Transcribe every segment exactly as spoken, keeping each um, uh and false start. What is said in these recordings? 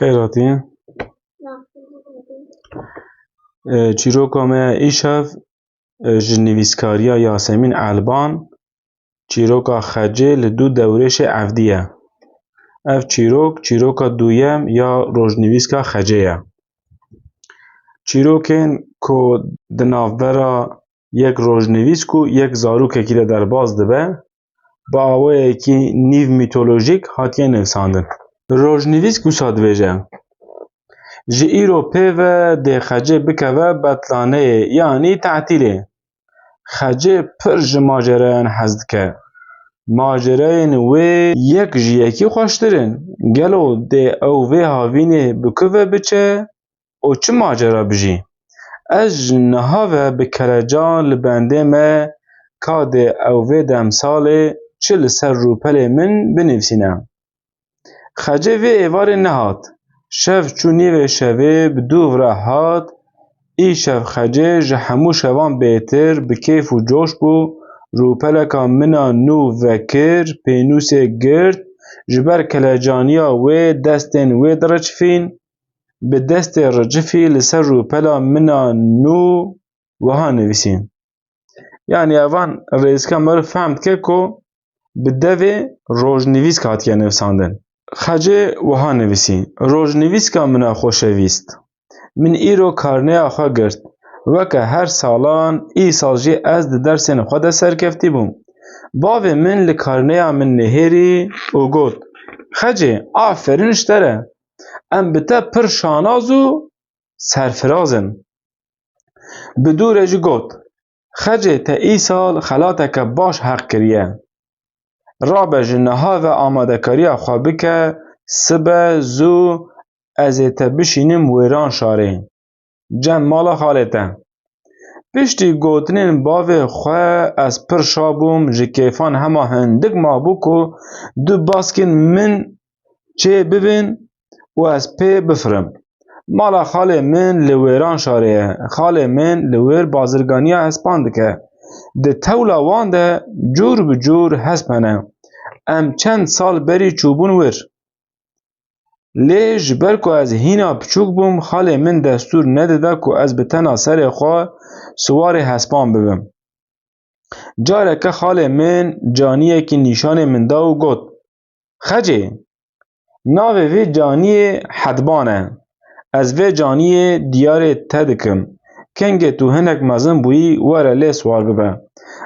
Xêr hatî. E, çîroka me îşev, e, ji nivîskariya Yasemîn Elban, çîroka Xecê li dû dewrêşê Evdî ye. Ev çîrok, çîroka duyem ya rojnivîska Xecê ye. Çîrokên ku di navbera yek rojnivîsk û yek zarokekî de derbas dibe, bi awayekî nîv mîtolojîk hatiye nivîsandin. Rojnivîsk wisa dibêje, ji îro pê ve dê Xecê bikeve betlaneyê, yanî tetîlê. Xecê pir ji macerayan hez dike. Macerayên wê yek ji yekî xweştir in. Gelo dê ew vê havînê bi ku ve biçe û çi macera bijî? Ez ji niha ve bi kelecan li bendê me, ka dê ew vê demsalê çi li ser rûpelê min binivîsîne. Xecê vê êvarê nehat. Şev çû nîvê şevê bi dûv re hat. Îşev Xecê ji hemû şevan bêtir bi kêf û coş bû. Rûpeleka min a nû vekir, pênûsê girt, ji ber kelecaniya wê destên wê diricifîn. Bi destê ricifî li ser rûpela min a nû wiha nivîsî. Yanî evan rêzika meriv fehm dike ku bi devê rojnivîsk hatiye nivîsandin. Xecê wiha nivîsî, rojnivîska min a xoşewîst. Min îro karneya xwe girt. Weke her salan, îsal jî ez di dersên xwe de serkeftî bûm. Bavê min li karneya min nihêrî û got, Xecê, aferîn ji te re. Em bi te pir şanaz û serfiraz in. Bi dû re jî got, Xecê, te îsal xelateke baş heq kiriye. Rabe ji niha ve amadekariya xwe bike, sibe zû ez ê te bişînim Wêranşarê, cem mala xalê te. Piştî gotinên bavê xwe ez pir şa bûm, ji kêfan hema hindik mabû ku du baskên min çê bibin û ez pê bifirim. Mala xalê min li Wêranşarê ye. Xalê min li wir bazirganiya hespan dike. Di tewla wan de cûr bi cûr hesp hene. Em çend sal berî çûbûn wir. Lê ji ber ku ez hîna piçûk bûm, xalê min destûr nedida ku ez bi tena serê xwe siwarê hespan bibim. Careke xalê min caniyekî nîşanê min da û got, Xecê, navê vê caniyê Hedban e. Ez vê caniyê diyarê te dikim. Kengê tu hinek mezin bûyî, were lê siwar bibe.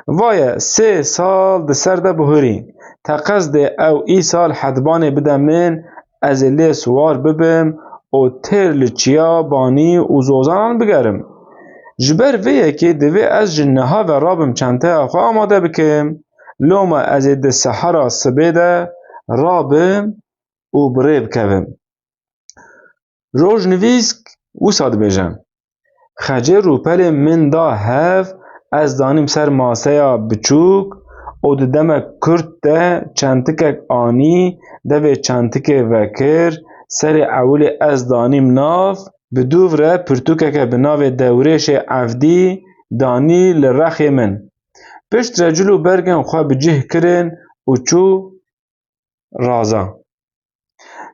Vaye, sê sal di ser de bihurî. Teqez dê ew îsal Hedbanê bide min, ez ê lê siwar bibim û têr li çiya, banî û zozanan bigerim. Ji ber vê yekê divê ez ji niha ve rabim çenteya xwe amade bikim. Loma ez ê di sehera sibê de rabim û bi rê bikevim. Rojnivîsk wisa dibêje, Xecê rûpelê min da hev, ez danîm ser maseya biçûk û di demek kurt de çentikek anî, devê çentikê vekir, serê ewilê ez danîm nav, bi dûv re pirtûkeke bi navê Dewrêşê Evdî danî li rexê min. Pişt re cil û bergên xwe bi cih kirin û çû raza.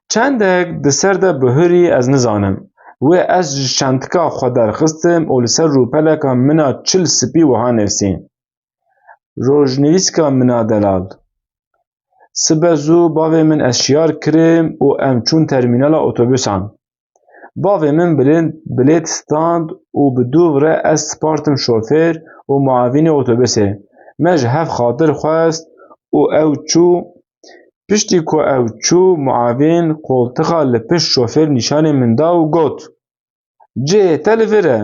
Çendek di ser de bihurî ez nizanim. Wê ez ji çentika xwe derxistim û li ser rûpeleka min a çil spî wiha nivîsî, Rojnivîska min a delal. Sibe zû bavê min ez şiyar kirim û em çûn termînala otobûsan. Bavê min bilêt, bilêt stand û bi dûv re ez spartim şofêr û muavînê otobusê. Me ji hev xatir xwest û ew çû. Piştî ku ew çû, muavîn qoltixa li pişt şofêr nîşanê min da û got, Cihê te li vir e.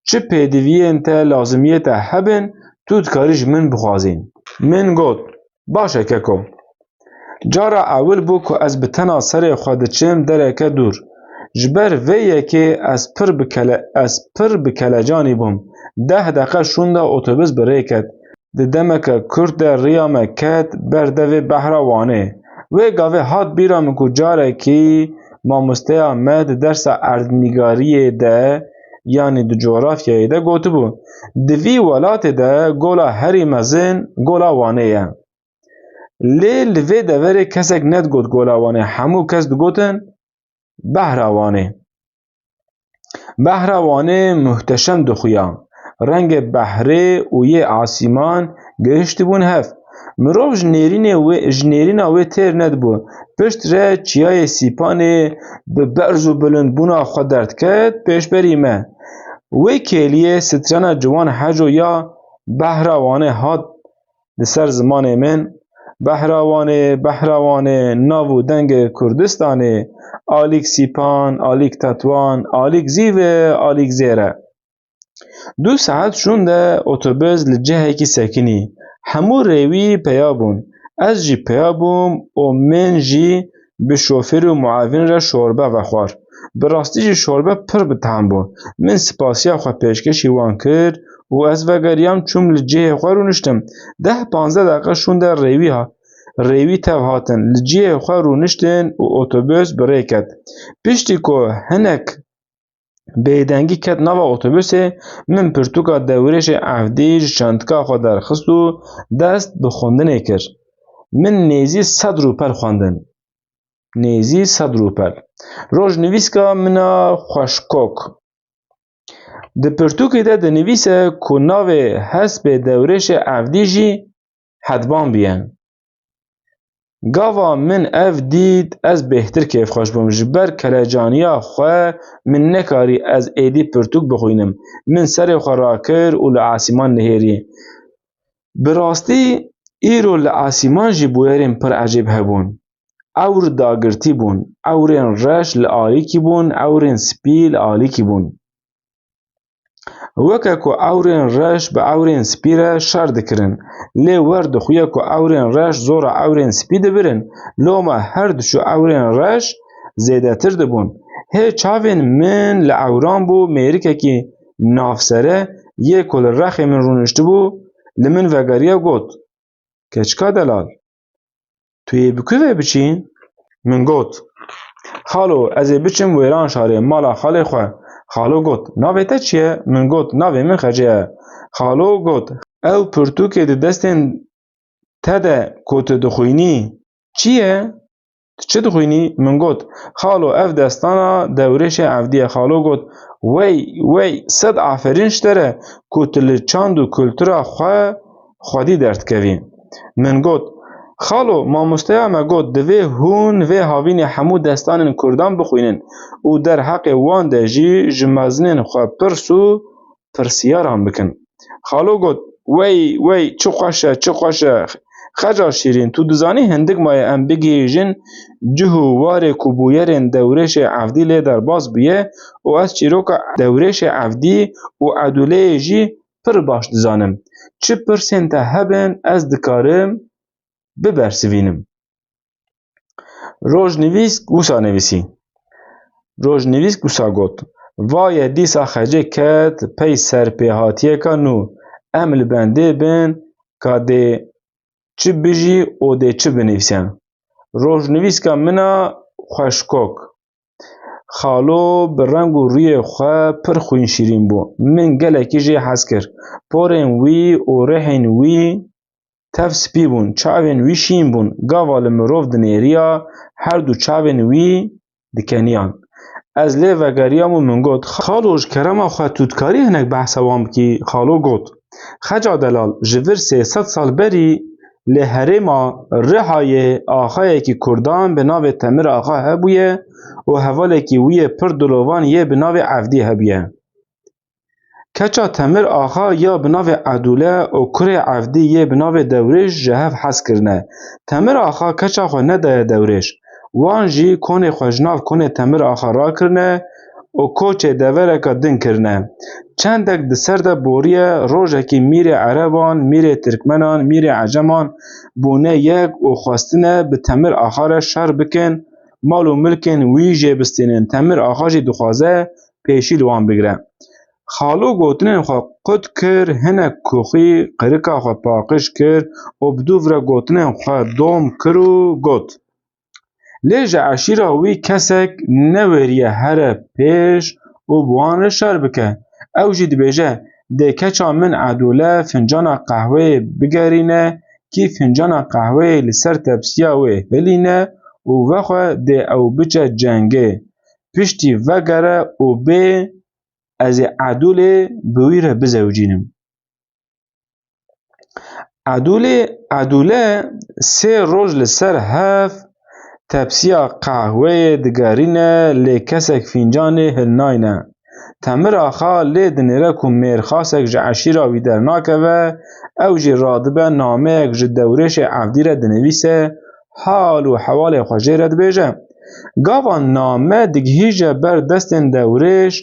Çi pêdiviyên te, lazimiyê te hebin, tu dikarî ji min bixwazî. Min got, Baş e keko. Cara ewil bû ku ez bi tena serê xwe diçim dereke dûr. Ji ber vê yekê ez pir bi kele-, ez pir bi kelecanî bûm. Deh deqe şûnda otobus bi rê ket. Di demeke kurt de riya me ket ber devê behra Wanê. Wê gavê hat bîra min ku carekî mamosteya me di dersa erdnîgariyê de, yanî di cografyayê de gotibû, Di vî welatê de gola herî mezin gola Wanê ye. Lê li vê deverê kesek nedigot gola Wanê. Hemû kes digotin Behra Wanê. Behra Wanê muhteşem dixuya. Rengê behrê û yê asîman gihiştibûn hev. Mirov ji nêrînê wê, ji nêrîna wê têr nedibû. Pişt re çiyayê Sîpanê bi berz û bilindbûna xwe derdiket pêşberî me. Wê kêliyê strana ciwan Heco ya Behra Wanê hat li ser zimanê min. Behra Wanê, Behra Wanê, nav û dengê Kurdistanê, alîk Sîpan, alîk Tetwan, alîk Zîve, alîk Zêre. Du saet şûnde otobus li cihekî sekinî. Hemû rêwî peya bûn. Ez jî peya bûm û min jî bi şofêr û muavin re şorbe vexwar. Bi rastî jî şorbe pir bi tehm bû. Min spasiya xwe pêşkêşî wan kir û ez vegeriyam, çûm li cihê xwe rûniştim. Deh panzdeh deqe şûnde rêwî ha-, rêwî tev hatin. Li cihê xwe rûniştin û otobus bi rê ket. Piştî ku hinek bêdengî ket nava otobusê, min pirtûka Dewrêşê Evdî ji çentika xwe derxist û dest bi xwendinê kir. Min nêzî sed rûpel xwendin. Nêzî sed rûpel. Rojnivîska min a xweşkok. Di pirtûkê de dinivîse ku navê hespê Dewrêşê Evdî jî Hedban bûye. Gava min ev dît, ez bêhtir kêfxweş bûm. Ji ber kelecaniya xwe min nekarî ez êdî pirtûk bixwînim. Min serê xwe rakir û li asîman nihêrî. Bi rastî, îro li asîman jî bûyerên pir ecêb hebûn. Ewr dagirtî bûn, ewrên reş li alîkî bûn, ewrên spî li alîkî bûn. Weke ku ewrên reş bi ewrên spî re şer dikirin, lê wer dixuye ku ewrên reş zora ewrên spî dibirin, loma her diçû ewrên reş zêdetir dibûn. Hê çavên min li ewran bû, mêrikekî navsere yê ku li rexê min rûniştibû, li min vegeriya got, Keçika delal, tu yê bi ku ve biçî? Min got, Xalo, ez ê biçim wêran şarê mala xalê xwe. Xalo got, Navê te çi ye? Min got, Navê min Xece ye. Xalo got, Ew pirtûkê di destên te de ku tu dixwînî çi ye? Tu çi dixwînî? Min got, Xalo, ev destana Dewrêşê Evdî ye. Xalo got, Wey, wey, sed aferîn ji te re ku tu li çand û kultura xwe xwedî derdikevî. Min got, Xalo, mamosteya me got, divê hûn vê havînê hemû destanên kurdan bixwînin û derheqê wan de jî ji mezinên xwe pirs û pirsiyaran bikin. Xalo got, Wey, wey, çi xweş e, çi xweş e. Xeca şîrîn, tu dizanî hindik maye em bigihîjin cih û warê ku bûyerên Dewrêşê Evdî lê derbas bûye û ez çîroka Dewrêşê Evdî û Edûleyê jî pir baş dizanim. Çi pirsên te hebin, ez dikarim bibersivînim. Rojnivîsk wisa nivîsî. Rojnivîsk wisa got, Vaye dîsa Xecê ket pey serpêhatiyeka nû. Em li bendê bin ka dê çi bijî û dê çi binivîse. Rojnivîska min a xweşkok. Xalo bi reng û rûyê xwe pir xwînşîrîn bû. Min gelekî jê hez kir. Porên wî û rihên wî tev spî bûn. Çavên wî şîn bûn. Gava li mirov dinêriya, her du çavên wî dikeniyan. Ez lê vegeriyam û min got, Xalo, ji kerema xwe tu dikarî hinek behsa wan bikî? Xalo got, Xeca delal, ji vir sê sed sal berî li herêma Rihayê axayekî kurdan bi navê Temir Axa hebûye û hevalekî wî yê pir dilovan yê bi navê Evdî hebûye. Keça Temir Axa ya bi navê Edûle û kurê Evdî yê bi navê Dewrêş ji hev hez kirine. Temir Axa keça xwe nedaye Dewrêş. Wan jî konê xwe ji nav konê Temir Axa rakirine û koçê devereka din kirine. Çendek di ser de boriye, rojekî mîrê Ereban, mîrê Tirkmenan, mîrê Eceman bûne yek û xwestine bi Temir Axa re şer bikin, mal û milkên wî jê bistînin. Temir Axa jî dixwaze pêşî li wan bigire. Xalo gotinên xwe qut kir, hinek kuxî qirika xwe paqij kir û bi dûv re gotinên xwe dom kir û got, Lê ji eşîra wî kesek newêriye here pêş û bi wan re şer bike. Ew jî dibêje, Dê keça min Edûle fincana qehweyê bigerîne, kî fincana qehweyê li ser tepsiya wê hilîne û vexwe dê ew biçe cengê. piştî vegere û bê ez ê Edûlê bi wî re bizewicînim. Edûlê, Edûle sê roj li ser hev tepsiya qehweyê digerîne, lê kesek fîncanê hilnayne. Temir Axa lê dinêre ku mêrxasek ji eşîra wî dernakeve, ew jî radibe nameyek ji Dewrêşê Evdî re dinivîse, hal û hewalê xwe jê re dibêje. Gava name digihîje ber destên Dewrêş,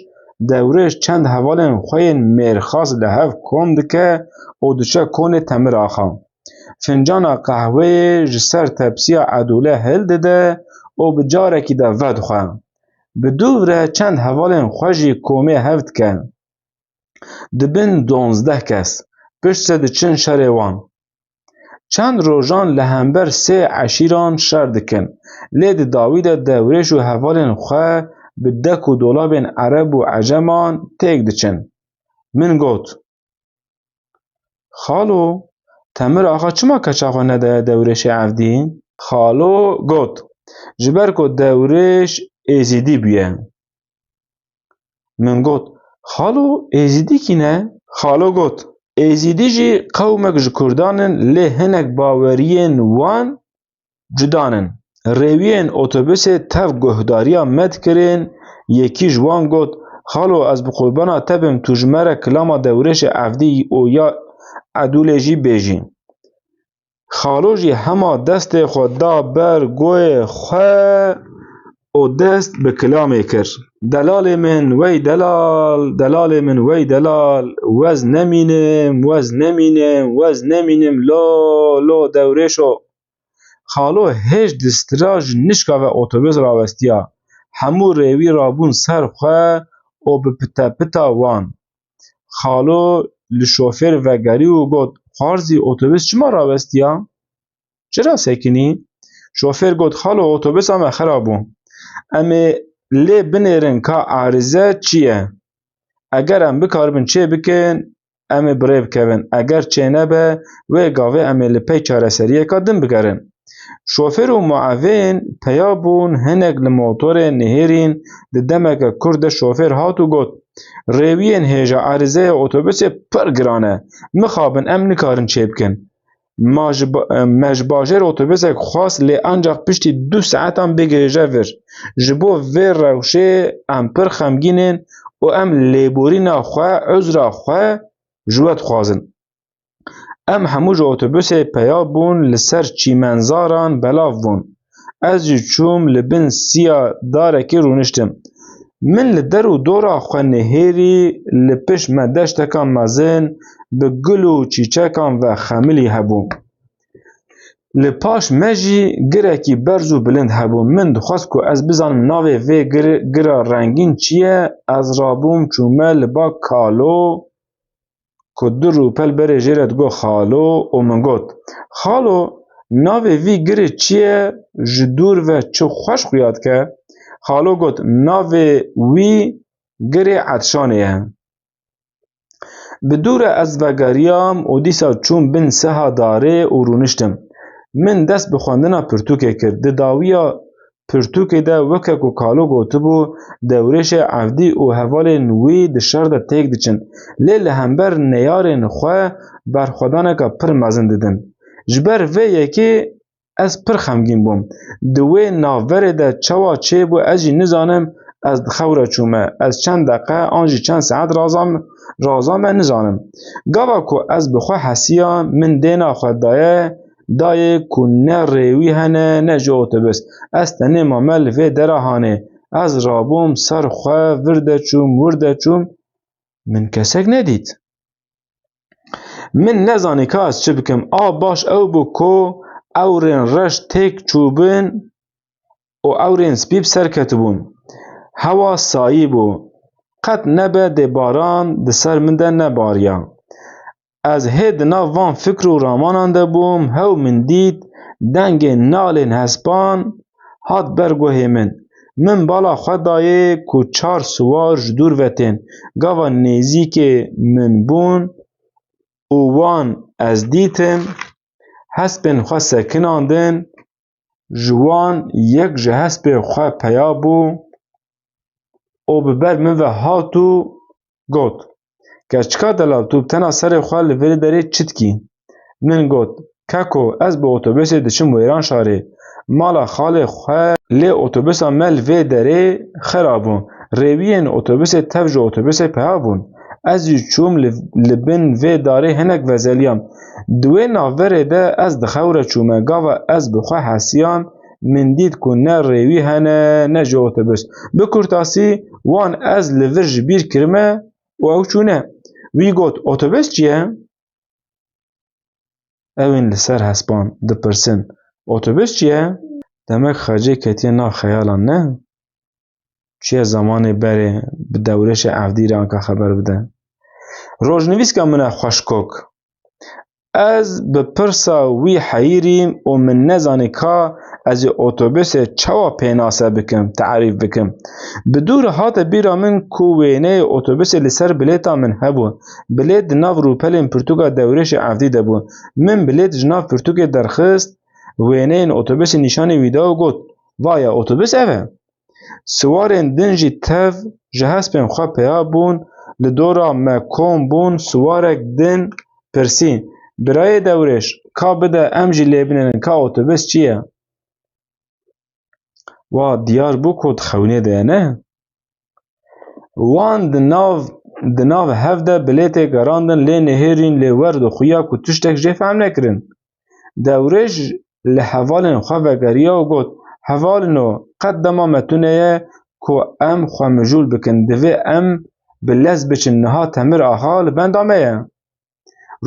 Dewrêş çend hevalên xwe yên mêrxas li hev kom dike û diçe konê Temir Axa. Fincana qehweyê ji ser tepsiya Edûle hildide û bi carekî de vedixwe. Bi dûv re çend hevalên xwe jî komê hev dike. Dibin donzdeh kes. Piştre diçin şerê wan. Çend rojan li hember sê eşîran şer dikin. Lê di dawî de Dewrêş û hevalên xwe bi dek û dolabên Ereb û Eceman têk diçin. Min got, Xalo, Temir Axa çima keça xwe nedaye Dewrêşê Evdî? Xalo got, Ji ber ku Dewrêş Êzîdî bûye. Min got, Xalo, Êzîdî kî ne? Xalo got, Êzîdî jî qewmek ji Kurdan in, lê hinek baweriyên wan cuda nin. Rêwiyên otobusê tev guhdariya me dikirin, yekî ji wan got, Xalo, ez bi qurbana te bim, tu ji me re kilama Dewrêşê Evdî û ya Edûlê jî bêjî. Xalo jî hema destê xwe da ber goyê xwe û dest bi kilamê kir. Delalê min, wey delal, delalê min, wey delal, wez nemînim, wez nemînim, wez nemînim, lo, lo, Dewrêşo. Xalo hêj distira ji nişka ve otobus rawestiya. Hemû rêwî rabûn ser xwe û bi pitepita wan. Xalo li şofêr vegerî û got, Xwarzî, otobus çima rawestiya? Çira sekinî? Şofêr got, Xalo, otobusa me xera bû. Em ê lê binêrin ka arize çi ye. Eger em bikaribin çê bikin, em ê bi rê bikevin. Eger çê nebe, wê gavê em ê li pey çareseriyeka din bigerin. Şofêr û muavên peya bûn, hinek li motorê nihêrîn, di demeke kurt de şofêr hat û got, Rêwiyên hêja erîzeya otobusê pir giran e. Mixabin em nikarin çê bikin. Ma ji ba-, me ji bajêr otobusek xwest, lê ancaq piştî du saetan bigihêje vir. Ji bo vê rewşê em pir xemgîn in û em lêborîna xwe, uzra xwe ji we dixwazin. Em hemû ji otobusê peya bûn, li ser çîmenzaran belav bûn. Ez jî çûm li bin siya darekê rûniştim. Min li der û dora xwe nihêrî, li pişt me deşteka mezin bi gul û çîçekan ve xemilî hebû. Li paş me jî girekî berz û bilind hebû. Min dixwest ku ez bizanim navê vê gir-, gira rengîn çi ye, ez rabûm çûme li ba kalo ku du rûpel berê jê re digot xalo û min got, Xalo, navê vî girê çi ye, ji dûr ve çi xweş xuya dike? Xalo got, Navê wî girê Etşanê ye. Bi dû re ez vegeriyam û dîsa çûm bin seha darê û rûniştim. Min dest bi xwendina pirtûkê kir. Di dawiya pirtûkê de weke ku kalo gotibû, Dewrêşê Evdî û hevalên wî di şer de têk diçin. Lê li hember neyarên xwe berxwedaneka pir mezin didin. Ji ber vê yekê ez pir xemgîn bûm. Di wê navberê de çawa çêbû ez jî nizanim, ez di xew re çûme. Ez çend deqe an jî çend saet razam-, razame nizanim. Gava ku ez bi xwe hesiya, min dêna xwe daye dayê ku ne rêwî hene ne jî otobus. Ez tenê mame li vê dera hanê. Ez rabûm ser xwe, vir de çûm, wir de çûm. Min kesek nedît. Min nezanî ka ez çi bikim. A baş ew bû ku ewrên reş têk çûbin û ewrên spî bi ser ketibûn. Hewa sayî bû. Qet nebe dê baran di ser min de nebariya. Ez hê di nav van fikr û ramanan de bûm, hew min dît, dengê nalên hespan hat ber guhê min. Min bala xwe dayê ku çar siwar ji dûr ve tên. Gava nêzîkê min bûn û wan ez dîtim, hespên xwe sekinandin, ji wan yek ji hespê xwe peya bû, û bi ber min ve hat û got, Keçika delal, tu bi tena serê xwe li vê derê çi dikî? Min got, Keko, ez bi otobusê diçim Wêranşarê, mala xalê xwe, lê otobusa me li vê derê xera bû. Rêwiyên otobusê tev ji otobusê peha bûn. Ez jî çûm li, li bin vê darê hinek vezeliyam. Di wê navberê de ez di xew re çûme. Gava ez bi xwe hesiyam, min dît ku ne rêwî hene, ne jî otobus. Bi kurtasî, wan ez li vir ji bîr kirime û ew çûne. Wî got, Otobus çi ye? Ew ên li ser hespan dipirsin, Otobus çi ye? Demek Xecê ketiye nav xeyalan, ne? Çiye zemanê berê bi Dewrêşê Evdî re anka xeber bide. Rojnivîska min e xweşkok. Ez bi pirsa wî heyîrîm û min nezanî ka ez ê otobusê çawa pênase bikim, tarîf bikim. Bi dû re hate bîra min ku wêneyê otobusê li ser bilêta min hebû. Bilêt di nav rûpelên pirtûka Dewrêşê Evdî de bû. Min bilêt ji nav pirtûkê derxist, wêneyên otobusê nîşanî wî da û got, Vaya, otobus ev e. Siwarên din jî tev ji hespên xwe peya bûn, li dora me kom bûn, siwarek din pirsî, Birayê Dewrêş, ka bide em jî lê binêrin ka otobus çi ye? Wa diyar bû ku di xewnê de ye, ne? Wan di nav, di nav hev de bilêtê gerandin, lê nihêrîn, lê wer dixuya ku tiştek jê fehm nekirin. Dewrêş li hevalên xwe vegeriya û got, Hevalino, qet dema me tune ye ku em xwe mijûl bikin, divê em bi lez biçin, niha Temir Axa li benda me ye.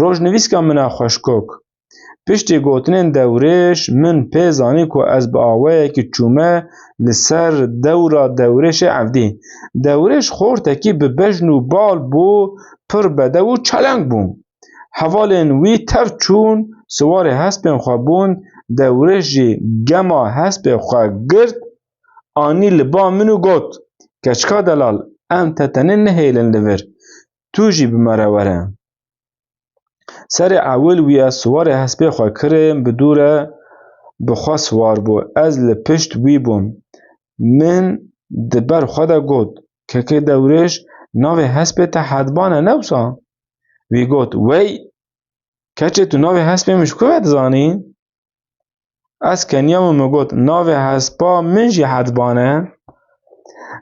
Rojnivîska min a xweşkok. Piştî gotinên Dewrêş, min pê zanî ku ez bi awayekî çûme li ser dewra Dewrêşê Evdî. Dewrêş xortekî bi bejn û bal bû, pir bedew û çeleng bû. Hevalên wî tev çûn, siwarê hespên xwe bûn, Dewrêş jî gema hespê xwe girt, anî li ba min û got, Keçika delal, em te tenê nehêlin li vir, tu jî bi me re were. Serê ewil wî ez siwarê hespê xwe kirim, bi dû re bi xwe siwar bû. Ez li pişt wî bûm. Min di ber xwe de got, Kekê Dewrêş, navê hespê te Hedban e, ne wisa? Wî got, Wey, keçê tu navê hespê min ji ku ve dizanî? Ez keniyam û min got, Navê hespa min jî Hedban e.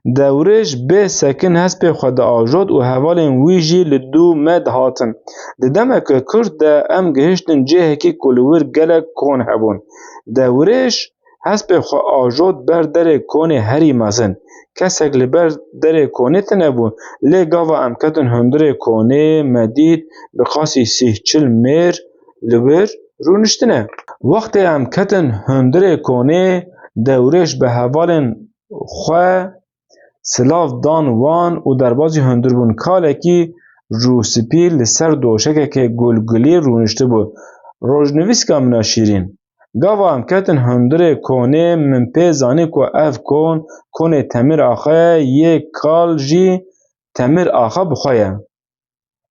Dewrêş bê sekin hespê xwe diajot û hevalên wî jî li dû me dihatin. Di demeke kurt de em gihiştin cihekî ku li wir gelek kon hebûn. Dewrêş hespê xwe ajot ber derê konê herî mezin. Kesek li ber derê konê tune bû, lê gava em ketin hundirê konê, me dît bi qasî sîh çil mêr li wir rûniştine. Wextê em ketin hundirê konê, Dewrêş bi hevalên xwe silav dan wan û derbazî hundir bûn. Kalekî rûspî li ser doşekeke gulgulî rûniştibû. Rojnivîska min a şîrîn. Gava em ketin hundirê konê, min pê zanî ku ev kon, konê Temir Axa ye, yê kal jî Temir Axa bi xwe ye.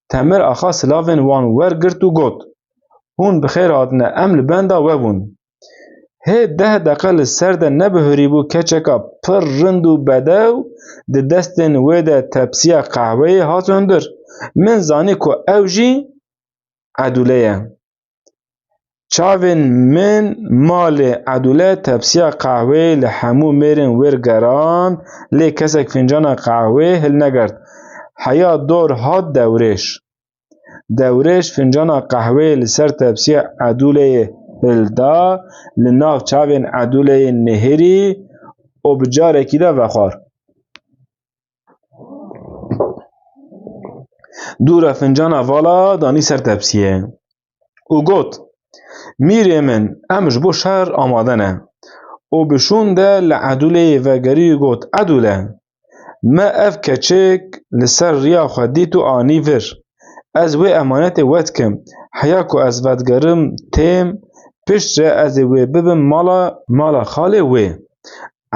Temir Axa silavên wan wergirt û got, Hûn bi xêr hatine, em li benda we bûn. Hê deh deqe li ser de nebihurîbû, keçeka pir rind û bedew di destên wê de tepsiya qehweyê hat hundir. Min zanî ku ew jî Edûle ye. Çavên min malê Edûle tepsiya qehweyê li hemû mêrên wêr geran, lê kesek fincana qehweyê hilnegert. Heya dor hat Dewrêş. Dewrêş fincana qehweyê li ser tepsiya Edûleyê hilda, li nav çavên Edûleyê nihêrî û bi carekî de vexwar. Dû re fincana vala danî ser tepsiyê û got, Mîrê min, em ji bo şer amade ne. Û bi şûn de li Edûleyê vegerî û got, Edûle, me ev keçik li ser riya xwe dît û anî vir. Ez wê emanetê we dikim. Heya ku ez vedigerim têm, piştre ez ê wê bibim mala, mala xalê wê.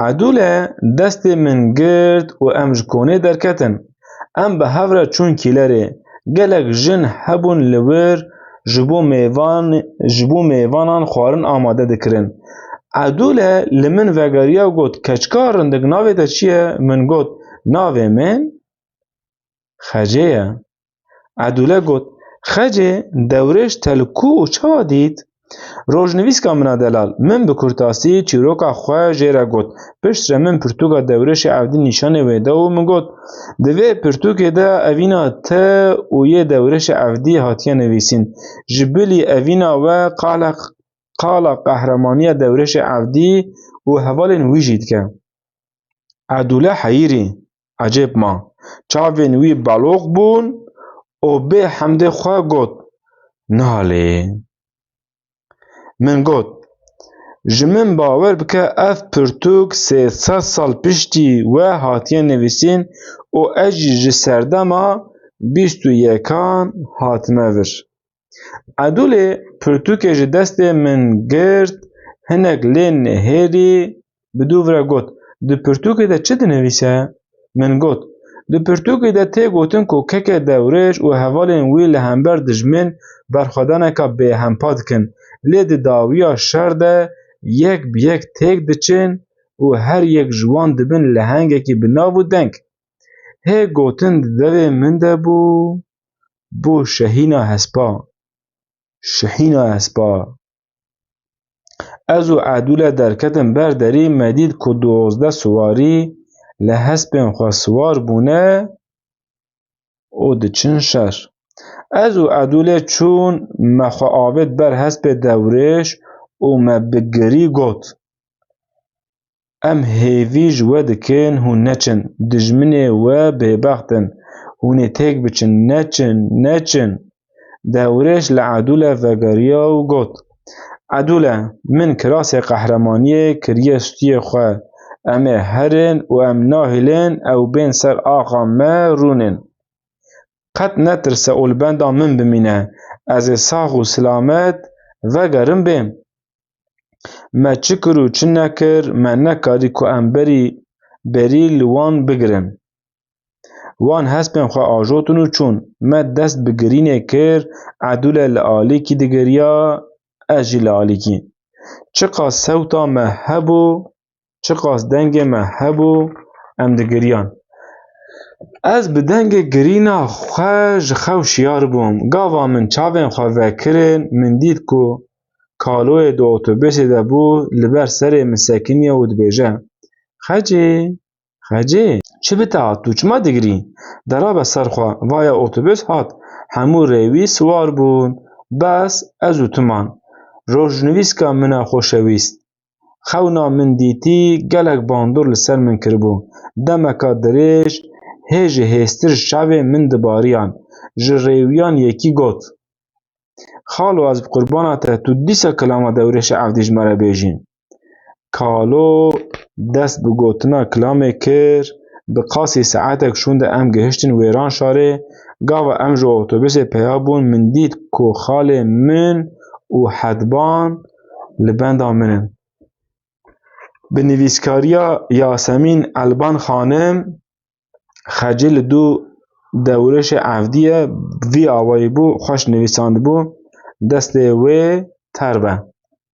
Edûle destê min girt û em ji konê derketin. Em bi hev re çûn kîlerê. Gelek jin hebûn li wir ji bo mêvan, ji bo mêvanan xwarin amade dikirin. Edûle li min vegeriya û got, Keçika rindik, navê te çi ye? Min got, Navê min Xecê ye. Edûle got, Xecê, Dewrêş te li ku û çawa dît? Rojnivîska min a delal, min bi kurtasî çîroka xwe jê re got. Piştre min pirtûka Dewrêşê Evdî nîşanê wê da û min got, Di vê pirtûkê de evîna te û yê Dewrêşê Evdî hatiye nivîsîn. Ji bilî evîna we qala, qala qehremaniya Dewrêşê Evdî û hevalên wî jî dike. Edûle heyirî, ecêb ma. Çavên wî beloq bûn û bê hemdê xwe got, Nalê. Min got, Ji min bawer bike ev pirtûk sê sed sal piştî we hatiye nivîsîn û ez jî ji serdema bîst û yekan hatime vir. Edûlê pirtûkê ji destê min girt, hinek lê nihêrî, bi dûv re got, Di pirtûkê de çi dinivîse? Min got, Di pirtûkê de tê gotin ku keke Dewrêş û hevalên wî li hember dijmin berxwedaneka bêhempa dikin, lê di dawiya şer de yek bi yek têk diçin û her yek ji wan dibin lehengekî bi nav û deng. Hê gotin di devê min de bû, bû şehîna hespa. Şehîna hespa. Ez û Edûle derketin ber derî, me dît ku duwazdeh siwarî li hespên xwe siwar bûne û diçin şer. Ez û Edûlê çûn, me xwe avêt ber hespê Dewrêş û me bi girî got, Em hêvî ji we dikin, hûn neçin. Dijminê we bêbext in. Hûn ê têk biçin. Neçin, neçin. Dewrêş li Edûle vegeriya û got, Edûle, min kirasê qehremaniyê kiriye stûyê xwe. Em ê herin û em nahêlin ew bên ser axa me rûnin. Qet netirse û li benda min bimîne. Ez ê sax û silamet vegerim bêm. Me çi kir û çi nekir, me nekarî ku em berî berî li wan bigirin. Wan hespên xwe ajotin û çûn. Me dest bi girînê kir, Edûle li alîkî digiriya, ez jî li alîkî. Çiqas sewta me hebû, çiqas dengê me hebû, em digiriyan. Ez bi dengê girîna xwe ji xew şiyar bûm. Gava min çavên xwe vekirin, min dît ku Kaloyê di otobusê de bû, li ber serê min sekiniye û dibêje, Xecê, Xecê, çi bi te hat, tu çima digirî? Derabe ser xwe, vaya otobus hat, hemû rêwî siwar bûn, bes ez û tu man. Rojnivîska min a xoşewîst. Xewna min dîtî, gelek bandor li ser min kiribû. Demeka dirêj, hê ji hêstir çavên min dibariyan. Ji rêwiyan yekî got, Xalo, ez bi qurbana te, tu dîsa kilama Dewrêşê Evdî ji me re bêjî. Kalo dest bi gotina kilamê kir, bi qasî saetek şûnde em gihiştin Wêranşarê. Gava em ji otobusê peya bûn, min dît ku xalê min û Hedban li benda min in. Bi nivîskariya Yasemîn Elban Xanim, Xecê li dû Dewrêşê Evdî ye, vî awayî bû, xweş nivîsandibû, destê wê ter be.